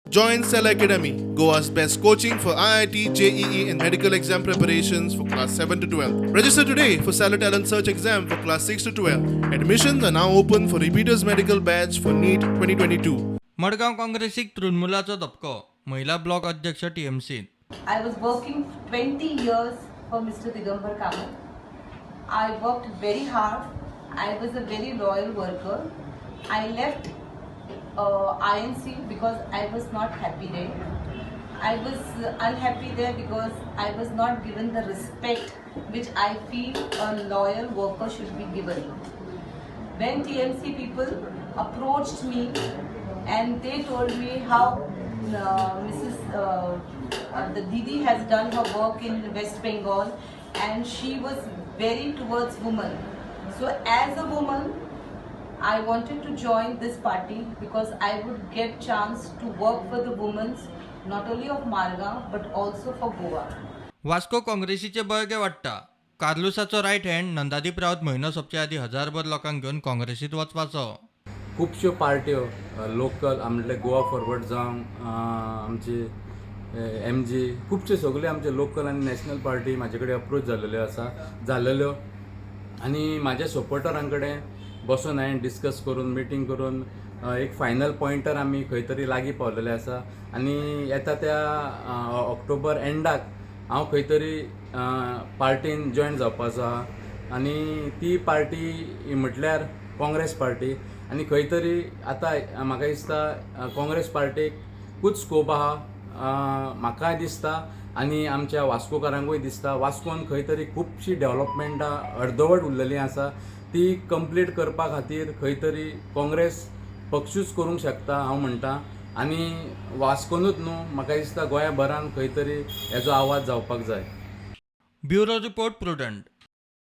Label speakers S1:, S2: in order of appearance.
S1: Join Cell Academy, Goa's best coaching for IIT, JEE, and medical exam preparations for class 7 to 12. Register today for Stellar Talent Search exam for class 6 to 12. Admissions are now open for repeaters medical batch for NEET 2022.
S2: Madgaon काँग्रेसीक तृणमूलाचो धपको. महिला block अध्यक्ष टीएमसीत.
S3: I was working 20 years for Mr. Digambar Kamath. I worked very hard. I was a very loyal worker. I left INC because I was not happy there. I was unhappy there because I was not given the respect which I feel a loyal worker should be given. When TMC people approached me and they told me how Mrs. The Didi has done her work in West Bengal and she was very towards women. So as a woman, I wanted to join this party because I would get chance to work for the women, not only of Marga but also for Goa.
S2: Vasco काँग्रेसीचे बळगे वाडटा. कार्लुसाचो right hand नंदादीप रावत म्हयनो सोंपचे आदीं हजारभर लोकांक घेवन काँग्रेसीत वचपाचो.
S4: खुबश्यो पार्ट्यो local, म्हटल्यार Goa forward जावं, आमची एमजी, खुबश्यो सगल्यो आमचे लोकल आनी नॅशनल पार्टी म्हाजे कडेन अप्रोच जाल्लेल्यो आसा, जाल्लेल्यो. आनी म्हाज्या सपोर्टरां कडेन बसून हांवें डिस्कस करून, मिटींग करून एक फायनल पॉयंटार आमी खंय तरी लागीं पावलेले आसा. आनी येता त्या ऑक्टोबर एंडाक हांव खंय तरी पार्टीन जॉयन जावपाचो आहा आनी ती पार्टी म्हटल्यार काँग्रेस पार्टी. आनी खंय तरी आतां म्हाका दिसता काँग्रेस पार्टीकूच स्कोप आहा, म्हाकाय दिसता आनी आमच्या वास्कोकारांकूय दिसता. वास्कोन खंय तरी खुबशीं डेवलपमेंटां अर्दवट उरलेलीं आसा. ती कंप्लीट करपा खातीर खंय तरी काँग्रेस पक्षूच करूंक शकता हांव म्हणटा. आनी वास्कोनूच न्हू, म्हाका दिसता गोंया भरान खंय तरी हेजो आवाज जावपाक जाय.
S2: Bureau report, Prudent.